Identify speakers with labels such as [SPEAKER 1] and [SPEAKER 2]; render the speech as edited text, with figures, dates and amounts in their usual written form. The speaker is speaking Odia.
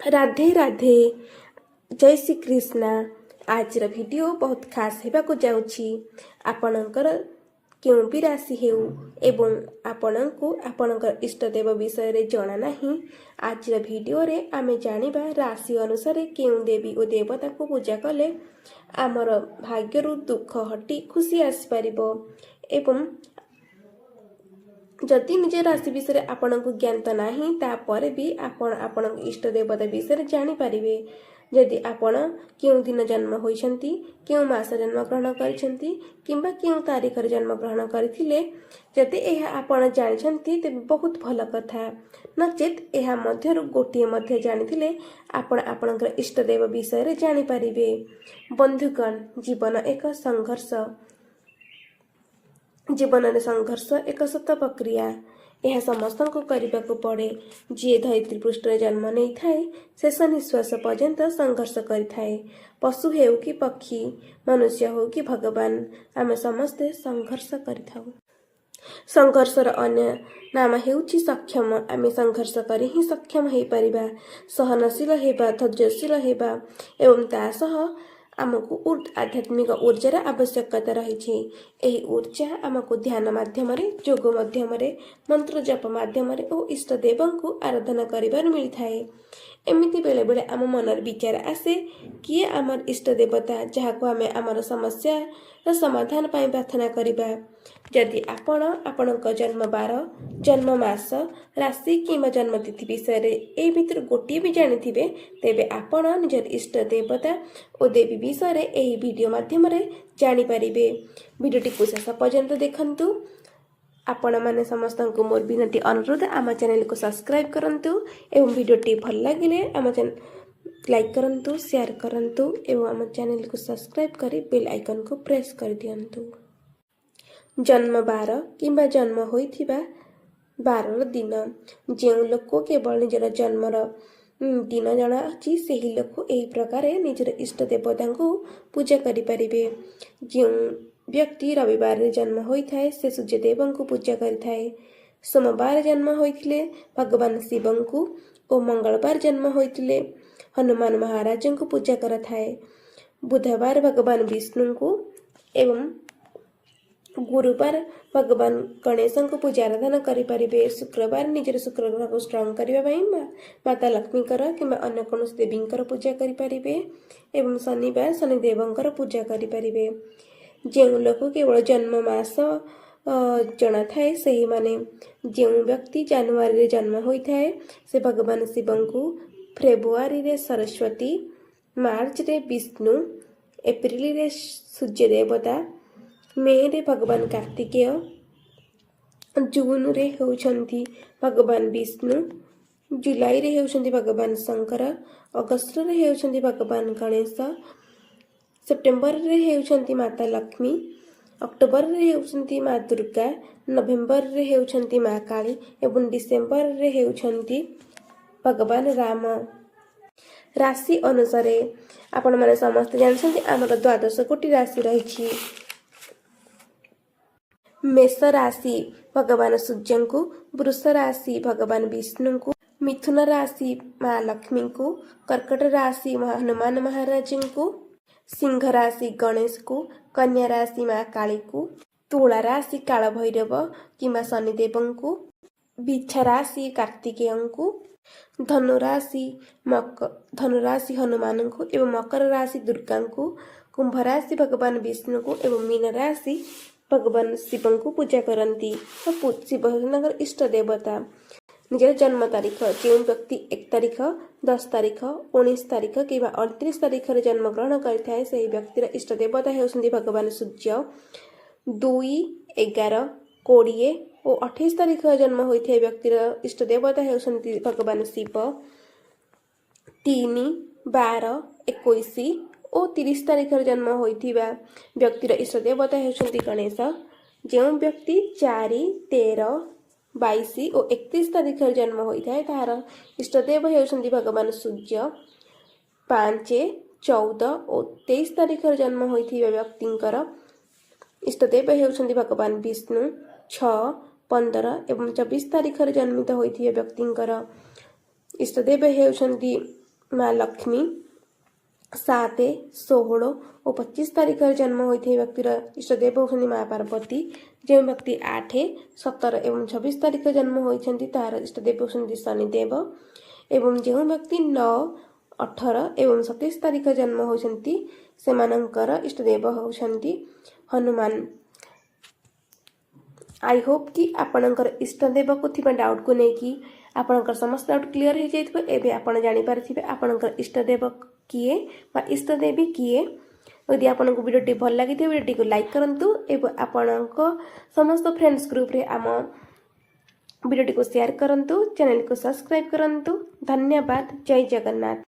[SPEAKER 1] ରାଧେ ରାଧେ, ଜୟ ଶ୍ରୀ କୃଷ୍ଣା। ଆଜିର ଭିଡ଼ିଓ ବହୁତ ଖାସ୍ ହେବାକୁ ଯାଉଛି। ଆପଣଙ୍କର କେଉଁ ବି ରାଶି ହେଉ ଏବଂ ଆପଣଙ୍କୁ ଆପଣଙ୍କର ଇଷ୍ଟଦେବ ବିଷୟରେ ଜଣା ନାହିଁ, ଆଜିର ଭିଡ଼ିଓରେ ଆମେ ଜାଣିବା ରାଶି ଅନୁସାରେ କେଉଁ ଦେବୀ ଓ ଦେବତାଙ୍କୁ ପୂଜା କଲେ ଆମର ଭାଗ୍ୟରୁ ଦୁଃଖ ହଟି ଖୁସି ଆସିପାରିବ। ଏବଂ ଯଦି ନିଜ ରାଶି ବିଷୟରେ ଆପଣଙ୍କୁ ଜ୍ଞାତ ନାହିଁ, ତାପରେ ବି ଆପଣ ଆପଣଙ୍କ ଇଷ୍ଟ ଦେବତା ବିଷୟରେ ଜାଣିପାରିବେ। ଯଦି ଆପଣ କେଉଁ ଦିନ ଜନ୍ମ ହୋଇଛନ୍ତି, କେଉଁ ମାସ ଜନ୍ମଗ୍ରହଣ କରିଛନ୍ତି କିମ୍ବା କେଉଁ ତାରିଖରେ ଜନ୍ମଗ୍ରହଣ କରିଥିଲେ, ଯଦି ଏହା ଆପଣ ଜାଣିଛନ୍ତି, ତେବେ ବହୁତ ଭଲ କଥା। ନଚେତ୍ ଏହା ମଧ୍ୟରୁ ଗୋଟିଏ ମଧ୍ୟ ଜାଣିଥିଲେ ଆପଣ ଆପଣଙ୍କର ଇଷ୍ଟଦେବ ବିଷୟରେ ଜାଣିପାରିବେ। ବନ୍ଧୁଗଣ, ଜୀବନ ଏକ ସଂଘର୍ଷ। ଜୀବନରେ ସଂଘର୍ଷ ଏକ ସତ ପ୍ରକ୍ରିୟା। ଏହା ସମସ୍ତଙ୍କୁ କରିବାକୁ ପଡ଼େ। ଯିଏ ଧରିତ୍ରୀ ପୃଷ୍ଠରେ ଜନ୍ମ ନେଇଥାଏ, ଶେଷ ନିଶ୍ୱାସ ପର୍ଯ୍ୟନ୍ତ ସଂଘର୍ଷ କରିଥାଏ। ପଶୁ ହେଉ କି ପକ୍ଷୀ, ମନୁଷ୍ୟ ହେଉ କି ଭଗବାନ, ଆମେ ସମସ୍ତେ ସଂଘର୍ଷ କରିଥାଉ। ସଂଘର୍ଷର ଅନ୍ୟ ନାମ ହେଉଛି ସକ୍ଷମ। ଆମେ ସଂଘର୍ଷ କରି ହିଁ ସକ୍ଷମ ହେଇପାରିବା, ସହନଶୀଳ ହେବା, ଧୈର୍ଯ୍ୟଶୀଳ ହେବା ଏବଂ ତା ସହ ଆମକୁ ଆଧ୍ୟାତ୍ମିକ ଉର୍ଜାର ଆବଶ୍ୟକତା ରହିଛି। ଏହି ଉର୍ଜା ଆମକୁ ଧ୍ୟାନ ମାଧ୍ୟମରେ, ଯୋଗ ମାଧ୍ୟମରେ, ମନ୍ତ୍ର ଜପ ମାଧ୍ୟମରେ ଓ ଇଷ୍ଟ ଦେବଙ୍କୁ ଆରାଧନା କରିବାରୁ ମିଳିଥାଏ। ଏମିତି ବେଳେବେଳେ ଆମ ମନରେ ବିଚାର ଆସେ, କିଏ ଆମର ଇଷ୍ଟ ଦେବତା, ଯାହାକୁ ଆମେ ଆମର ସମସ୍ୟାର ସମାଧାନ ପାଇଁ ପ୍ରାର୍ଥନା କରିବା? ଯଦି ଆପଣ ଆପଣଙ୍କ ଜନ୍ମ ବାର, ଜନ୍ମ ମାସ, ରାଶି କିମ୍ବା ଜନ୍ମତିଥି ବିଷୟରେ ଏଇ ଭିତରୁ ଗୋଟିଏ ବି ଜାଣିଥିବେ, ତେବେ ଆପଣ ନିଜର ଇଷ୍ଟ ଦେବତା ଓ ଦେବୀ ବିଷୟରେ ଏହି ଭିଡ଼ିଓ ମାଧ୍ୟମରେ ଜାଣିପାରିବେ। ଭିଡ଼ିଓଟିକୁ ଶେଷ ପର୍ଯ୍ୟନ୍ତ ଦେଖନ୍ତୁ। ଆପଣମାନେ ସମସ୍ତଙ୍କୁ ମୋର ବିନତି ଅନୁରୋଧ, ଆମ ଚ୍ୟାନେଲକୁ ସବସ୍କ୍ରାଇବ୍ କରନ୍ତୁ ଏବଂ ଭିଡ଼ିଓଟି ଭଲ ଲାଗିଲେ ଆମ ଲାଇକ୍ କରନ୍ତୁ, ସେୟାର କରନ୍ତୁ ଏବଂ ଆମ ଚ୍ୟାନେଲକୁ ସବସ୍କ୍ରାଇବ୍ କରି ବେଲ୍ ଆଇକନ୍କୁ ପ୍ରେସ୍ କରିଦିଅନ୍ତୁ। ଜନ୍ମ ବାର କିମ୍ବା ଜନ୍ମ ହୋଇଥିବା ବାରର ଦିନ। ଯେଉଁ ଲୋକ କେବଳ ନିଜର ଜନ୍ମର ଦିନ ଜଣା ଅଛି, ସେହି ଲୋକ ଏହି ପ୍ରକାରେ ନିଜର ଇଷ୍ଟ ଦେବତାଙ୍କୁ ପୂଜା କରିପାରିବେ। ଯେଉଁ ବ୍ୟକ୍ତି ରବିବାରରେ ଜନ୍ମ ହୋଇଥାଏ, ସେ ସୂର୍ଯ୍ୟଦେବଙ୍କୁ ପୂଜା କରିଥାଏ। ସୋମବାର ଜନ୍ମ ହୋଇଥିଲେ ଭଗବାନ ଶିବଙ୍କୁ ଓ ମଙ୍ଗଳବାର ଜନ୍ମ ହୋଇଥିଲେ ହନୁମାନ ମହାରାଜଙ୍କୁ ପୂଜା କରାଥାଏ। ବୁଧବାର ଭଗବାନ ବିଷ୍ଣୁଙ୍କୁ ଏବଂ ଗୁରୁବାର ଭଗବାନ ଗଣେଶଙ୍କୁ ପୂଜା ଆରାଧନା କରିପାରିବେ। ଶୁକ୍ରବାର ନିଜର ଶୁକ୍ର ଗ୍ରହକୁ ଷ୍ଟ୍ରଙ୍ଗ କରିବା ପାଇଁ ମାତା ଲକ୍ଷ୍ମୀଙ୍କର କିମ୍ବା ଅନ୍ୟ କୌଣସି ଦେବୀଙ୍କର ପୂଜା କରିପାରିବେ ଏବଂ ଶନିବାର ଶନିଦେବଙ୍କର ପୂଜା କରିପାରିବେ। ଯେଉଁ ଲୋକ କେବଳ ଜନ୍ମ ମାସ ଜଣାଥାଏ, ସେହିମାନେ, ଯେଉଁ ବ୍ୟକ୍ତି ଜାନୁଆରୀରେ ଜନ୍ମ ହୋଇଥାଏ, ସେ ଭଗବାନ ଶିବଙ୍କୁ, ଫେବୃଆରୀରେ ସରସ୍ୱତୀ, ମାର୍ଚ୍ଚରେ ବିଷ୍ଣୁ, ଏପ୍ରିଲରେ ସୂର୍ଯ୍ୟ ଦେବତା, ମେରେ ଭଗବାନ କାର୍ତ୍ତିକେୟ, ଜୁନରେ ହେଉଛନ୍ତି ଭଗବାନ ବିଷ୍ଣୁ, ଜୁଲାଇରେ ହେଉଛନ୍ତି ଭଗବାନ ଶଙ୍କର, ଅଗଷ୍ଟରେ ହେଉଛନ୍ତି ଭଗବାନ ଗଣେଶ, ସେପ୍ଟେମ୍ବରରେ ହେଉଛନ୍ତି ମାତା ଲକ୍ଷ୍ମୀ, ଅକ୍ଟୋବରରେ ହେଉଛନ୍ତି ମା ଦୁର୍ଗା, ନଭେମ୍ବରରେ ହେଉଛନ୍ତି ମା କାଳୀ ଏବଂ ଡିସେମ୍ବରରେ ହେଉଛନ୍ତି ଭଗବାନ ରାମ। ରାଶି ଅନୁସାରେ, ଆପଣମାନେ ସମସ୍ତେ ଜାଣିଛନ୍ତି, ଆମର 12 ଗୋଟି ରାଶି ରହିଛି। ମେଷ ରାଶି ଭଗବାନ ସୂର୍ଯ୍ୟଙ୍କୁ, ବୃଷ ରାଶି ଭଗବାନ ବିଷ୍ଣୁଙ୍କୁ, ମିଥୁନ ରାଶି ମା ଲକ୍ଷ୍ମୀଙ୍କୁ, କର୍କଟ ରାଶି ହନୁମାନ ମହାରାଜଙ୍କୁ, ସିଂହ ରାଶି ଗଣେଶକୁ, କନ୍ୟା ରାଶି ମା କାଳୀକୁ, ତୁଳା ରାଶି କାଳ ଭୈରବ କିମ୍ବା ଶନିଦେବଙ୍କୁ, ବିଛା ରାଶି କାର୍ତ୍ତିକେୟଙ୍କୁ, ଧନୁରାଶି ହନୁମାନଙ୍କୁ ଏବଂ ମକର ରାଶି ଦୁର୍ଗାଙ୍କୁ, କୁମ୍ଭ ରାଶି ଭଗବାନ ବିଷ୍ଣୁଙ୍କୁ ଏବଂ ମୀନ ରାଶି ଭଗବାନ ଶିବଙ୍କୁ ପୂଜା କରନ୍ତି। ଶିବ ହେଉଛନ୍ତି ତାଙ୍କର ଇଷ୍ଟ ଦେବତା। ନିଜର ଜନ୍ମ ତାରିଖ, ଯେଉଁ ବ୍ୟକ୍ତି 1 ତାରିଖ, 10 ତାରିଖ, 19 ତାରିଖ କିମ୍ବା 29 ତାରିଖରେ ଜନ୍ମଗ୍ରହଣ କରିଥାଏ, ସେହି ବ୍ୟକ୍ତିର ଇଷ୍ଟ ଦେବତା ହେଉଛନ୍ତି ଭଗବାନ ସୂର୍ଯ୍ୟ। 2, 11, 20 ଓ 28 ତାରିଖ ଜନ୍ମ ହୋଇଥିବା ବ୍ୟକ୍ତିର ଇଷ୍ଟ ଦେବତା ହେଉଛନ୍ତି ଭଗବାନ ଶିବ। 3, 12, 21 ଓ 30 ତାରିଖରେ ଜନ୍ମ ହୋଇଥିବା ବ୍ୟକ୍ତିର ଇଷ୍ଟ ଦେବତା ହେଉଛନ୍ତି ଗଣେଶ। ଯେଉଁ ବ୍ୟକ୍ତି 4, 13, 22 ଓ 31 ତାରିଖରେ ଜନ୍ମ ହୋଇଥାଏ, ତାହାର ଇଷ୍ଟଦେବ ହେଉଛନ୍ତି ଭଗବାନ ସୂର୍ଯ୍ୟ। 5, 14 ଓ 23 ତାରିଖରେ ଜନ୍ମ ହୋଇଥିବା ବ୍ୟକ୍ତିଙ୍କର ଇଷ୍ଟଦେବ ହେଉଛନ୍ତି ଭଗବାନ ବିଷ୍ଣୁ। 6, 15 ଏବଂ 24 ତାରିଖରେ ଜନ୍ମିତ ହୋଇଥିବା ବ୍ୟକ୍ତିଙ୍କର ଇଷ୍ଟଦେବ ହେଉଛନ୍ତି ମା ଲକ୍ଷ୍ମୀ। 7, 16 ଓ 25 ତାରିଖରେ ଜନ୍ମ ହୋଇଥିବା ବ୍ୟକ୍ତିର ଇଷ୍ଟଦେବ ହେଉଛନ୍ତି ମା ପାର୍ବତୀ। ଯେଉଁ ବ୍ୟକ୍ତି 8, 17 ଏବଂ 26 ତାରିଖ ଜନ୍ମ ହୋଇଛନ୍ତି, ତାହାର ଇଷ୍ଟଦେବ ହେଉଛନ୍ତି ଶନିଦେବ ଏବଂ ଯେଉଁ ବ୍ୟକ୍ତି 9, 18 ଏବଂ 27 ତାରିଖ ଜନ୍ମ ହୋଇଛନ୍ତି, ସେମାନଙ୍କର ଇଷ୍ଟଦେବ ହେଉଛନ୍ତି ହନୁମାନ। I Hope କି ଆପଣଙ୍କର ଇଷ୍ଟଦେବକୁ ଥିବା ଡାଉଟ୍କୁ ନେଇକି ଆପଣଙ୍କର ସମସ୍ତ ଡାଉଟ୍ କ୍ଲିଅର୍ ହେଇଯାଇଥିବ। ଏବେ ଆପଣ ଜାଣିପାରିଥିବେ ଆପଣଙ୍କର ଇଷ୍ଟଦେବ କିଏ ବା ଇଷ୍ଟଦେବୀ କିଏ। ଯଦି ଆପଣଙ୍କୁ ଭିଡ଼ିଓଟି ଭଲ ଲାଗିଥିବ, ଭିଡ଼ିଓଟିକୁ ଲାଇକ୍ କରନ୍ତୁ ଏବଂ ଆପଣଙ୍କ ସମସ୍ତ ଫ୍ରେଣ୍ଡସ୍ ଗ୍ରୁପ୍ରେ ଆମ ଭିଡ଼ିଓଟିକୁ ସେୟାର କରନ୍ତୁ। ଚ୍ୟାନେଲକୁ ସବସ୍କ୍ରାଇବ୍ କରନ୍ତୁ। ଧନ୍ୟବାଦ। ଜୟ ଜଗନ୍ନାଥ।